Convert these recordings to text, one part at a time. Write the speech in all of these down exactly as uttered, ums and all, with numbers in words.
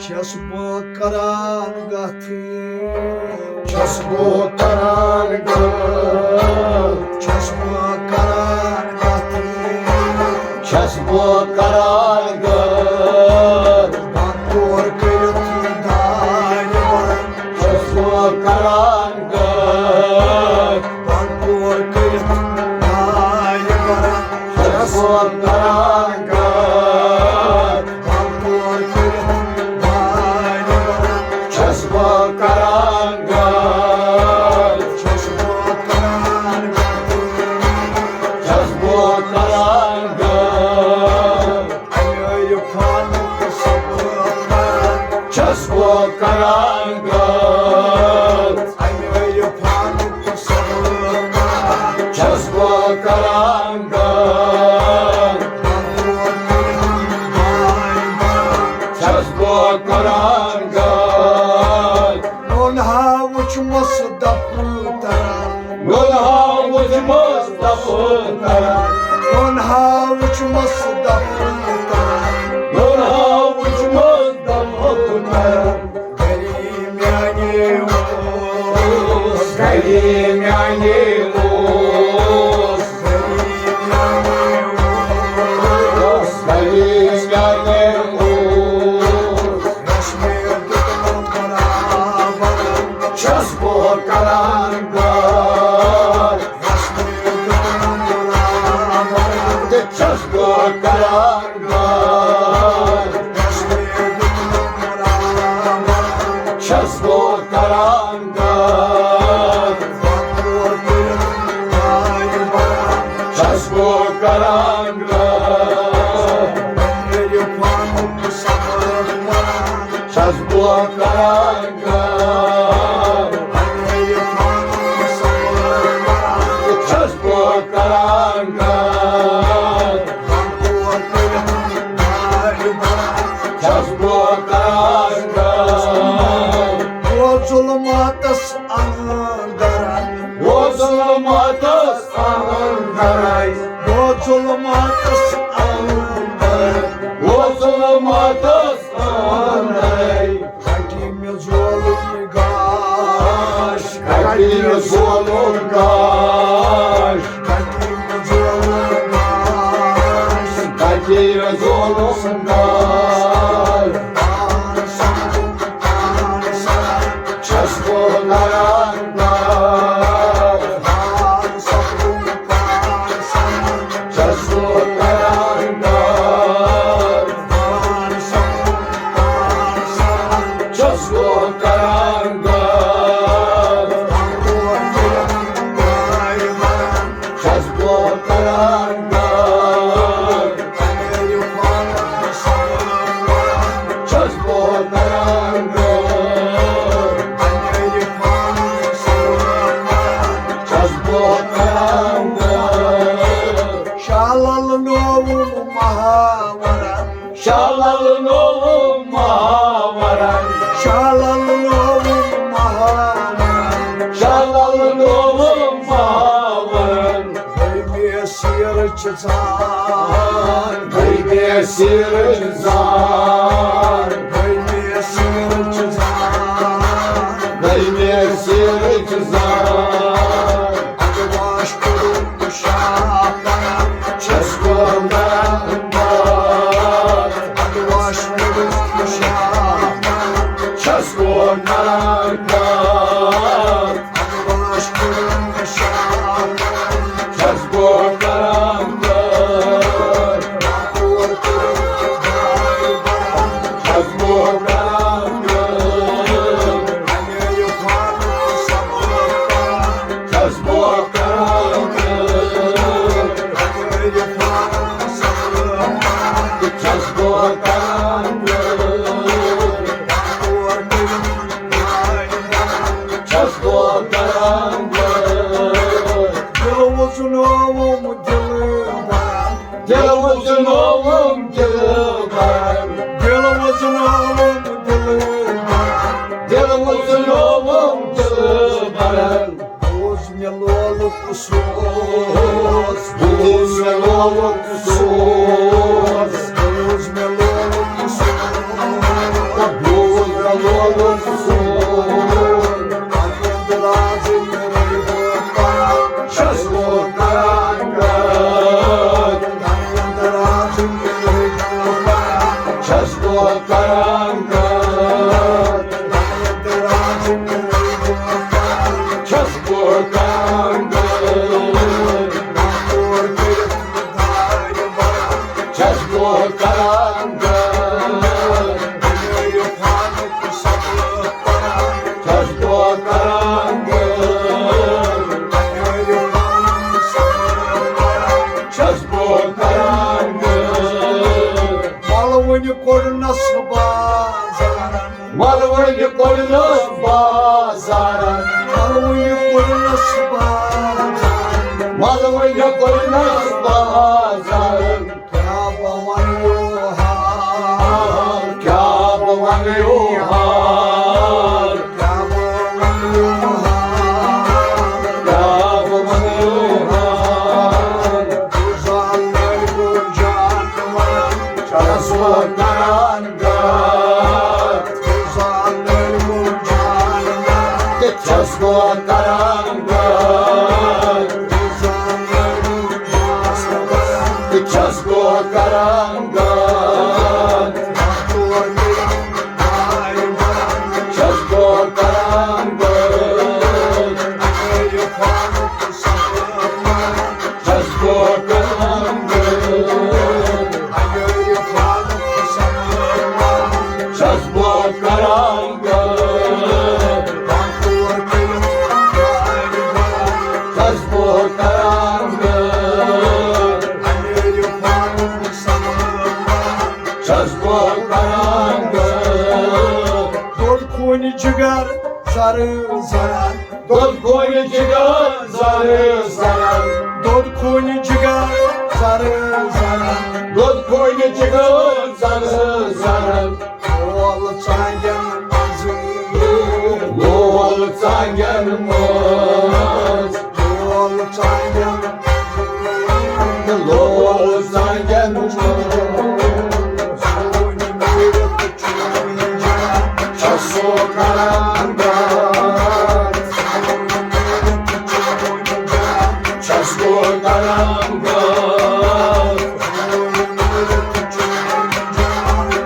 چھَس بہٕ کران گَتھ، چھَس بہٕ کران گَتھ، چھَس بہٕ کران گَتھ، چھَس بہٕ کران گَتھ۔ بنٛد پور کٔرِتھ دارِ بَران، چھَس بہٕ کران گَتھ۔ بنٛد پور کٔرِتھ دارِ بَران، چھَس بہٕ کران گَتھ۔ بنٛد پور کٔرِتھ دارِ بَران، چھَس بہٕ کران گَتھ۔ چھَس بہٕ کران گَتھ، چھَس بہٕ کران گَتھ۔ اَمہِ عرفانُک صبر کران، چھَس بہٕ کران گَتھ۔ اَمہِ عرفانُک صبر کران، چھَس بہٕ کران گَتھ۔ چھَس بہٕ کران گَتھ۔ نوٚن ہا وُچھمَس دَپہٕ تَران، نوٚن ہا وُچھمَس دَپہٕ تَران۔ نوٚن ہا وُچھمَس دَپہٕ تَران، نوٚن ہا وُچھمَس دَپہٕ تَران۔ گَرِ میٛانہِ اوس، گَرِ میٛانہِ اوس، گَرِ میٛانہِ اوس، گَرِ میٛانہِ اوس۔ رَس مےٚ دیُتمُت برابر، چھَس بہٕ کران گَتھ۔ رَس مےٚ دیُتمُت برابر، چھَس بہٕ کران گَتھ۔ چھَس بہٕ کران گَتھ۔ چھَس بہٕ کران گَتھ۔ چھَس بہٕ کران گَتھ۔ چھَس بہٕ کران گَتھ۔ چھَس بہٕ کران گَتھ۔ گوٚو ظُلماتَس اَنٛدَر، گوٚو ظُلماتَس اَنٛدَر، گوٚو ظُلماتَس اَنٛدَر، گوٚو ظُلماتَس اَنٛدَر۔ کَٹہِ مےٚ ظولُم گاش، کَٹہِ مےٚ ظولُم گاش، کَٹہِ مےٚ ظولُم گاش، کَٹہِ مےٚ ظولُم گاش۔ پان سَمجھُم، پان سَمجھُم، چھَس بہٕ کران گَتھ۔ پان سَمجھُم، پان سَمجھُم، چھَس بہٕ کران گَتھ۔ چھَس بہٕ کران گَتھ۔ چھَس بہٕ کران گَتھ۔ چھَس بہٕ کران گَتھ۔ چھَس بہٕ کران گَتھ۔ شالل نووُم ماہاورن، شالل نووُم ماہاورن، شالل نووُم ماہاورن، شالل نووُم ماہاورن۔ گٔے مےٚ سیٖرٕچ زان، گٔے مےٚ سیٖرٕچ زان، گٔے مےٚ سیٖرٕچ زان، گٔے مےٚ سیٖرٕچ زان۔ اَدٕ واش کوٚرُم پُشاپ، چھَس بہٕ کران گَتھ۔ اَدٕ واش کوٚرُم پُشاپ، چھَس بہٕ کران گَتھ۔ اَدٕ واش کوٚرُم پُشاپ، چھَس بہٕ کران گَتھ۔ چھَس بہٕ کران گَتھ۔ چھَس بہٕ کران گَتھ۔ چھَس بہٕ کران گَتھ۔ چھَس بہٕ کران گَتھ۔ دِل وُزنووُم دِلبرن، دِل وُزنووُم دِلبرن، دِل وُزنووُم دِلبرن، دِل وُزنووُم دِلبرن۔ بوز مےٚ لولُک سوز، بوز مےٚ لولُک سوز، بوز مےٚ لولُک سوز۔ بہٕ کران گٲر، چھَس بہٕ کران گٲر، چھَس بہٕ کران گٲر، چھَس بہٕ کران گٲر، چھَس بہٕ کران گٲر۔ مَلوٕنۍ کوٚڑنَس بازارَن۔ مَلوٕنۍ کوٚڑنَس بازارَن۔ مَلوٕنۍ کوٚڑنَس بازارَن۔ مَلوٕنۍ کوٚڑنَس بازارَن۔ کیٛاہ بہٕ وَنہٕ یو حال۔ کیٛاہ بہٕ وَنہٕ یو حال۔ کیٛاہ بہٕ وَنہٕ یو حال۔ کیٛاہ بہٕ وَنہٕ یو حال۔ گُزار لٔڑکہٕ جانوَرَن۔ چھَس بہٕ کران گٲر۔ تہِ چھَس بہٕ کران گٲر۔ تہِ چھَس بہٕ کران گٲر۔ چھَس بہٕ کران گٲر۔ چھَس بہٕ کران گٲر۔ چھَس بہٕ کران گٲر۔ چھَس بہٕ کران گٲر۔ چھَس بہٕ کران گٲر۔ دوٚد خوٗنہِ جِگر زَرٕ زَرَن۔ دوٚد خوٗنہِ جِگر زَرٕ زَرَن۔ دوٚد خوٗنہِ جِگر زَرٕ زَرَن۔ دوٚد خوٗنہِ جِگر زَرٕ زَرَن۔ لول ژانٛگٮ۪ن منٛزٕ۔ لول ژانٛگٮ۪ن منٛز۔ لول ژانٛگٮ۪ن منٛز۔ لول ژانٛگٮ۪ن منٛز۔ چھَس بہٕ کران گٲر۔ چھَس بہٕ کران گٲر۔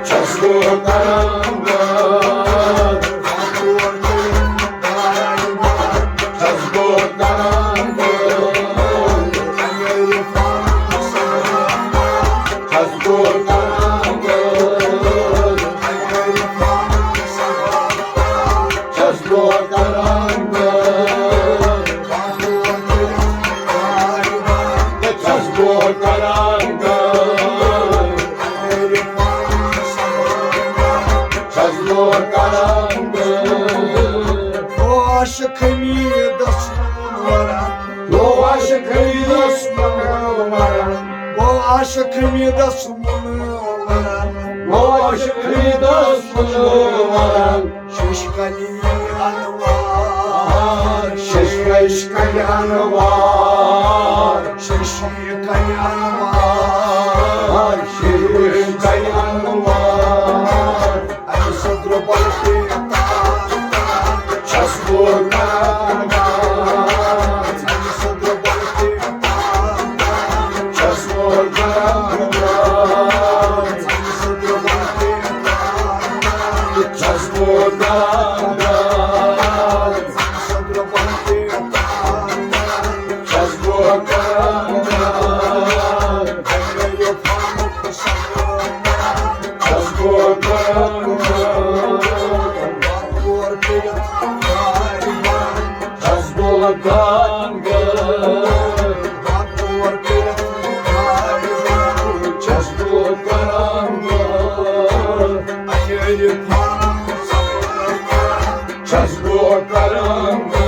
چھَس بہٕ کران گٲر۔ چھَس بہٕ کران گٲر۔ چھَس بہٕ کران گٲر۔ چھَس بہٕ کران گٲر۔ چھَس بہٕ کران گٲر۔ چھَس بہٕ کران گٲر۔ گوٚو عاشق حمیٖدَس ووٚن وَرَن۔ گوٚو عاشق حمیٖدَس ووٚن وَرَن۔ گوٚو عاشق حمیٖدَس ووٚن وَرَن۔ گوٚو عاشق حمیٖدَس ووٚن وَرَن۔ شیشہِ کَلہِ یی اَنوار۔ شیشہِ کَلہِ اَنوار۔ شیشہِ کَلہِ اَنوار۔ شیشہِ کَلہِ اَنوار۔ اَمہِ صدرٕ بَلکہِ چھَس بہٕ کران۔ اَمہِ صدرٕ بَلکہِ چھَس بہٕ کران۔ اَمہِ صدرٕ بَلکہِ چھَس بہٕ کران۔ صدرٕ بَلکہِ چھَس بہٕ کران۔ چھَس بہٕ کران۔ چھَس بہٕ کران۔ چھَس بہٕ کران۔ چھَس بہٕ کران۔